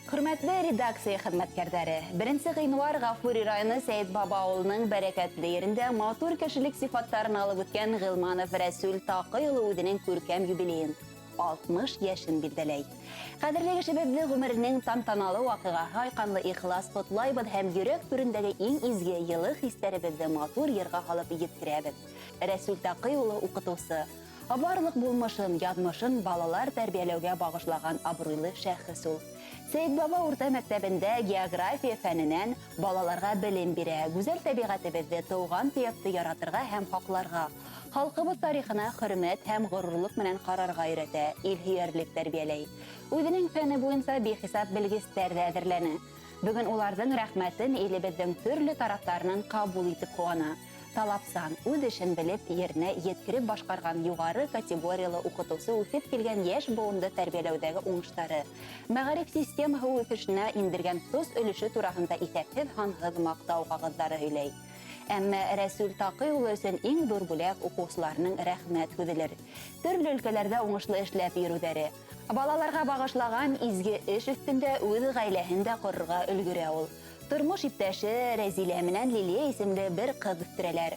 Хөрмәтле редакция хеҙмәткәрҙәре, беренсе ғинуар Ғафури районы Сәйетбаба ауылының бәрәкәтле ерендә матур кешелек сифаттарын алып үткән Ғилманов Рәсүл Таҡый улы үҙенең күркәм юбилейын, 60 йәшен билдәләй. Ҡәҙерле кешебеҙҙе ғүмеренең тантаналы ваҡиғаһы айҡанлы ихлас ҡотлайбыҙ һәм йөрәк түрендәге иң изге, йылы хистәребеҙҙе матур йырға һалып еткерәбеҙ. Рәсүл Таҡый улы укытыусы. Барлыҡ булмышын, яҙмышын балалар тәрбиәләүгә бағышлаған абруйлы шәхес ул. Сәйетбаба урта мәктәбендә география фәненән балаларға белем бирә, гүзәл тәбиғәтебеҙҙе, тыуған төйәкте яратырға һәм һаҡларға, халҡыбыҙ тарихына хөрмәт һәм ғорурлыҡ менән ҡарарға өйрәтә, илһөйәрлек тәрбиәләй. Үҙенең фәне буйынса бихисап белгестәр ҙә әҙерләне. Бөгөн уларҙың рәхмәтен илебеҙҙең төрлө тарафтарынан ҡабул итеп ҡыуана. Талапсан, үҙ эшен белеп, еренә еткереп башҡарған юғары категориялы уҡытыусы үҫеп килгән йәш быуынды тәрбиәләүҙәге уңыштары, мәғариф системаһы үҫешенә индергән тос өлөшө тураһында иҫәпһеҙ-һанһыҙ маҡтау ҡағыҙҙары һөйләй. Әмма Рәсүл Таҡый улы өсөн иң ҙур бүләк уҡыусыларының рәхмәт һүҙелер. Төрлө өлкәләрҙә уңышлы эшләп йөрөүҙәре. Балаларға бағышлаған изге эш өҫтөндә үҙ ғаиләһен дә ҡорорға өлгөрә ул. Тормош иптәше Рәзилә менән Лилия исемле бер кыз үстерәләр.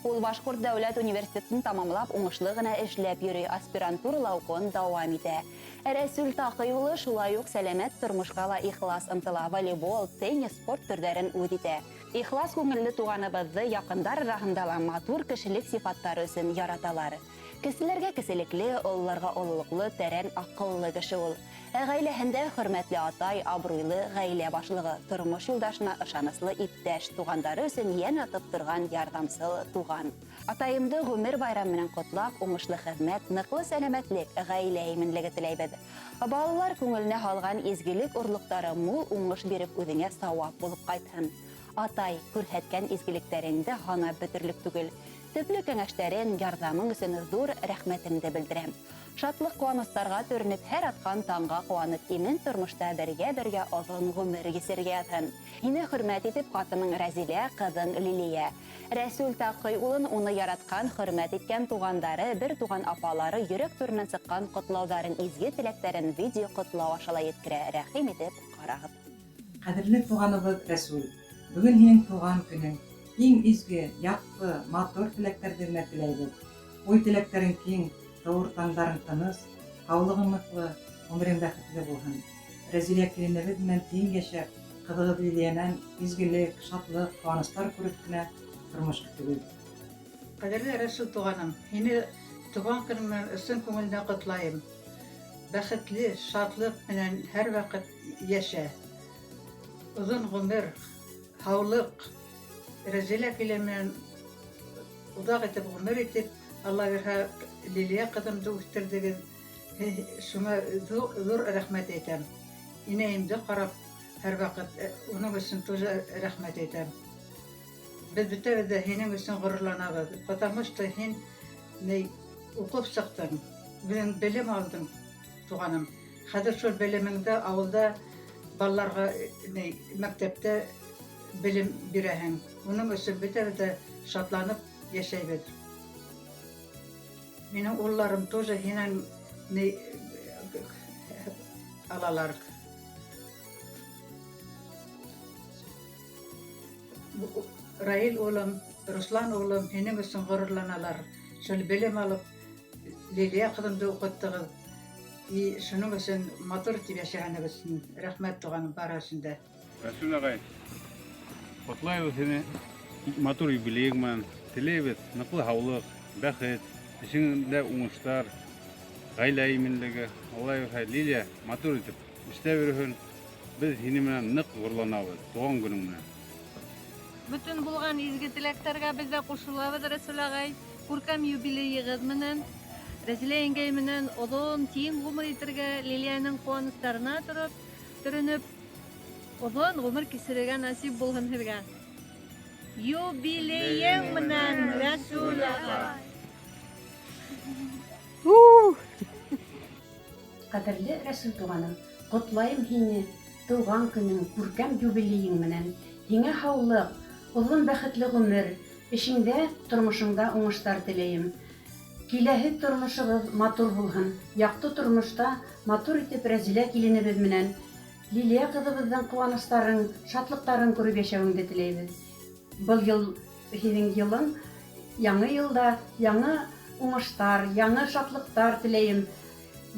Ул Башкорт дәүләт университетын тамамлап, уңышлы гына эшләп йөри, аспирантурала укуын дәвам итә. Рәсүл Такый улы шулай ук сәламәт тормышка ла ихлас ынтыла, волейбол, теннис спорт төрҙәрен үҙ итә. Ихлас күңелле туғаныбыҙҙы яҡындар араһында ла матур кешелек сифаттары өсөн яраталар. Кеселәргә кеселекле, ололарга ололоҡло, тәрән аҡыллы кеше ул. Ә гаиләһендә хөрмәтле атай, абруйлы гаилә башлыгы, тормыш юлдашына ышаныслы иптәш, тугандары өсөн йән атып торган ярҙамсыл туган. Атайымды гомер байрамы менән котлап, уңышлы хеҙмәт, ныҡлы сәламәтлек, гаилә именлеге теләйбеҙ. Балалар күңеленә һалган изгелек орлоҡтары мул уңыш биреп үҙеңә сауап булып ҡайтһын. Атай, күрһәткән изгелектәреңде һанап бөтөрлөк түгел. Төплө кәңәштәрең, ярҙамың өсөн ҙур рәхмәтемде белдерәм. Шатлыҡ-ҡыуаныстарға төрөнөп, һәр атҡан таңға ҡыуанып, имен тормошта бергә-бергә оҙон ғүмер кисерергә яҙһын. Һине хөрмәт итеп, ҡатының Рәзилә, ҡыҙың Лилия. Рәсүл Таҡый улын, уны яратҡан, хөрмәт иткән туғандары, бер туған апалары йөрәк түренән сыҡҡан ҡотлауҙарын, изге теләктәрен видео-ҡотлау аша ла еткерә, рәхим итеп ҡарағыҙ. Ҡәҙерле туғаныбыҙ Рәсүл, бөгөн һинең туған көнөң. Иң изге, яҡты, матур теләктәрҙе генә теләйбеҙ. Уй-теләктәрең киң, тыуыр таңдарың тыныс, һаулығың ныҡлы, ғүмерең бәхетле булһын. Рәзилә киленебеҙ менән тиң йәшәп, ҡыҙығыҙ Лилиянән изгелек, шатлыҡ, ҡыуаныстар күреп кенә тормош көтөбөҙ. Кадерле Рәсүл туганым, һине туган көнең белән ысын күңелдән котлаем. Бәхетле, шатлык белән һәрвакыт яшә. Озын гомер, һаулык, Рәзилә килен белән озак итеп гомер итеп, Алла бирһә, Лилия кызымды үстердегез. Шуңа зур рәхмәт әйтәм. Инәемде карап, һәрвакыт уның өчен тоже рәхмәт әйтәм. Без бөтәбез дә һинең өчен горурланабыз, потому что һин ни укып чыктың, үзең белем алдың, туганым. Хәзер шул белемеңдә авылда балаларга ни мәктәптә белем бирәһең. Уның өчен бөтәбез дә шатланып яшәйбез. Минем улларым тоже һинән ни алалар. Раил улым, Руслан улым һинең өчен горурланалар. Шул белем алып, Лилия кызымды укыттыгыз. И шуның өчен матур итеп яшәгәнегез өчен рәхмәт, туганым, бары өчен дә. Рәсүл агай, котлайбыз сине матур юбилеең белән. Теләйбез ныклы һаулык, бәхет, эшеңдә уңышлар, гаилә иминлеге. Алла бирһә, Лилия матур итеп эшләп йөрсен. Без һинең менән нык горурланабыз, туган көнең менән. Бөтен булган изге теләкләргә без дә кушылабыз, Рәсүл агай. Күркәм юбилеегыз менән. Рәзилә еңгәй менән озын, тиң гомер итергә, Лилиянең куанычларына торып, төренеп, озын гомер кичерергә насыйп булһын һеҙгә. Юбилеең менән, Рәсүл агай! Кадерле Рәсүл туганым, котлаем һине туган көнең, күркәм юбилеең менән. Һиңә һаулык, озын бәхетле гомер, эшеңдә, тормышыңда уңышлар теләем. Киләһе тормышыгыз матур булһын, якты тормышта матур итеп Рәзилә киленебез менән Лилия ҡыҙыбыҙҙың ҡыуаныстарын, шатлыҡтарын күреп йәшәүеңде теләйбеҙ. Был йыл һинең йылың, яңы йылда яңы уңыштар, яңы шатлыҡтар теләйем.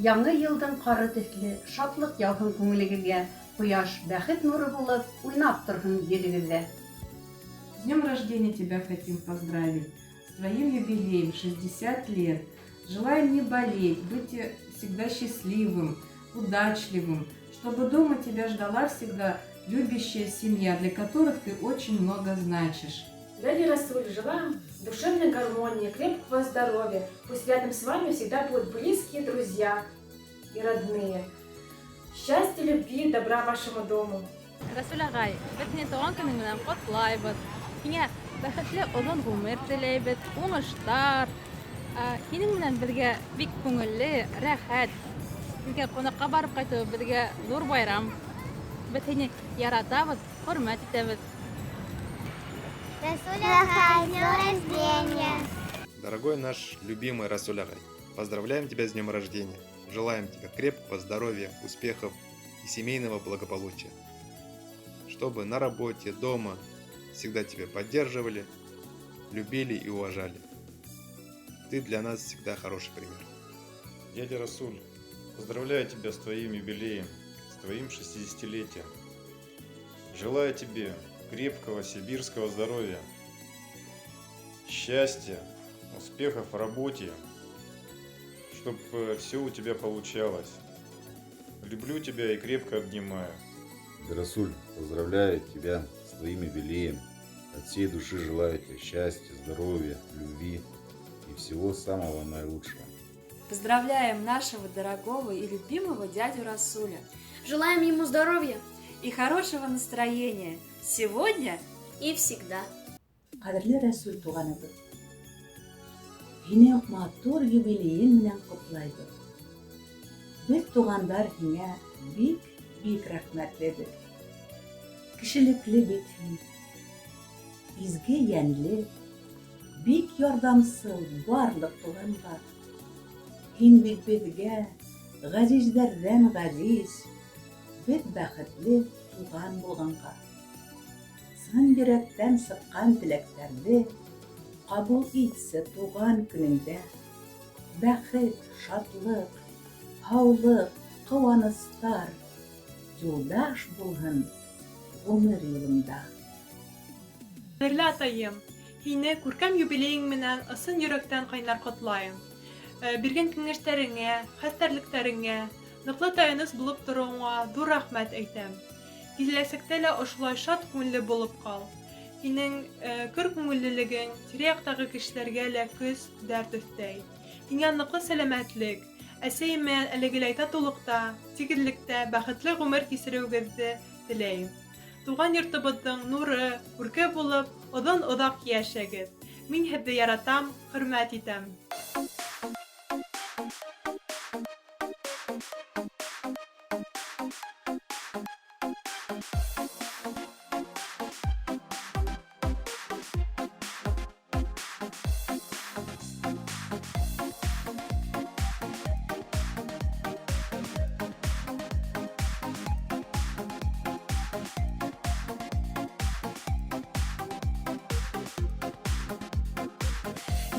Яңы йылдың ҡары төҫлө шатлыҡ яуһын күңелегеҙгә, ҡояш бәхет нуры булып уйнап торһон йөҙөгөҙҙә. С днем рождения тебя хотим поздравить, с твоим юбилеем, 60 лет. Желаем не болеть, быть всегда счастливым, удачливым, чтобы дома тебя ждала всегда любящая семья, для которых ты очень много значишь. Дядя Расуль, желаем душевной гармонии, крепкого здоровья. Пусть рядом с вами всегда будут близкие друзья и родные. Счастья, любви, добра вашему дому. Рәсүл ағай, беҙ һине тыуған көнөң менән ҡотлайбыҙ. Һиңә бәхетле оҙон ғүмер теләйбеҙ, уңыштар. Һинең менән беҙгә бик күңелле, рәхәт. Беҙгә ҡунаҡҡа барып ҡайтыу беҙгә ҙур байрам. Беҙ һине яратабыҙ, хөрмәт итәбеҙ. Расуль ағай, с днем рождения! Дорогой наш любимый Расуль ағай, поздравляем тебя с днем рождения. Желаем тебе крепкого здоровья, успехов и семейного благополучия. Чтобы на работе, дома всегда тебя поддерживали, любили и уважали. Ты для нас всегда хороший пример. Дядя Расуль, поздравляю тебя с твоим юбилеем, с твоим 60-летием. Желаю тебе крепкого сибирского здоровья, счастья, успехов в работе, чтобы все у тебя получалось. Люблю тебя и крепко обнимаю. Расуль, поздравляю тебя с твоим юбилеем. От всей души желаю тебе счастья, здоровья, любви и всего самого наилучшего. Поздравляем нашего дорогого и любимого дядю Расуля. Желаем ему здоровья и хорошего настроения сегодня и всегда. Ҡәҙерле Рәсүл туғаныбыҙ, һине матур юбилейың менән ҡотлайбыҙ. Беҙ туғандар һиңә бик бик рәхмәтлебеҙ. Кешелекле бит һин. Изге йәнле, бик ярҙамсыл барлыҡ туғанға. Һин бит беҙгә ғәзиздәрҙән ғәзиз, беҙ бәхетле туған булғанға. Ысын йөрәктән сыҡҡан теләктәрҙе ҡабул итсе тыуған көнөңдә. Бәхет, шатлыҡ, һаулыҡ, ҡыуаныстар юлдаш булһын ғүмер юлыңда. Ҡәҙерле атайым, һине күркәм юбилейың менән ысын йөрәктән ҡайнар ҡотлайым. Биргән кәңәштәреңә, хәстәрлектәреңә, ныҡлы таяныс булып тороуыңа ҙур рәхмәт әйтәм. Киләсәктә лә ошолай шат күңелле булып ҡал. Һинең көр күңеллелегең тирә-яҡтағы кешеләргә лә көс, дәрт өҫтәй. Һиңә ныҡлы сәләмәтлек, әсәйем менән әлегеләй татыулыҡта, тигеҙлектә бәхетле ғүмер кисереүегеҙҙе теләйем. Тыуған йортобоҙҙоң нуры, күрке булып, оҙон-оҙаҡ йәшәгеҙ. Мин һеҙҙе яратам, хөрмәт итәм.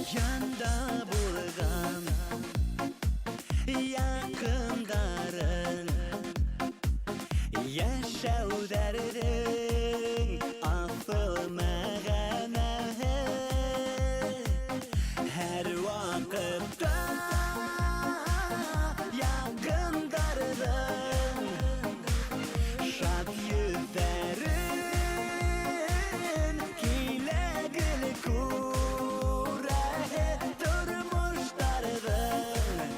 Янда булған яҡындарың йәшәүҙәрҙең аҫыл мәғәнәһе һәр ваҡытта яҡындарҙың шат йөҙҙәрен килә гел күрәһе тормоштарҙың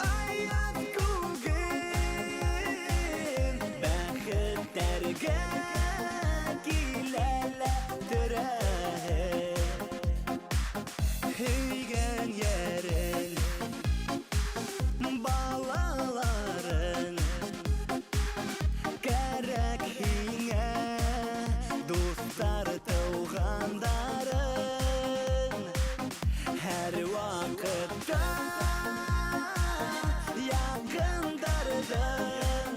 аяҙ күген бәхеттәргә килә лә төрәһе һөйгән йәрең балаларың кәрәк һиңә дуҫтар тыуғандарың һәр ваҡытта яҡындарҙың.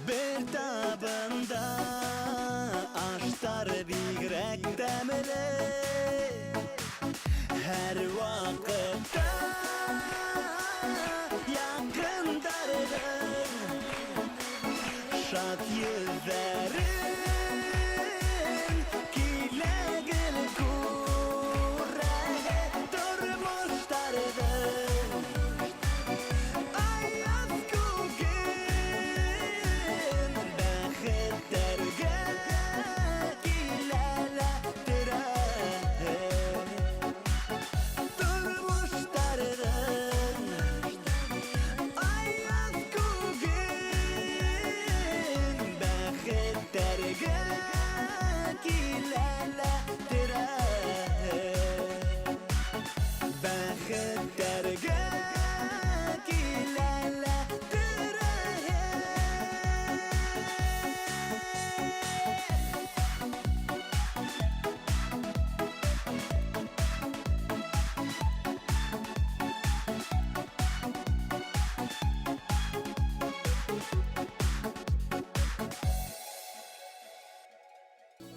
Бер табында аштар бигерәк тәмле. Һәр ваҡытта яҡындарҙың шат йөҙҙәре.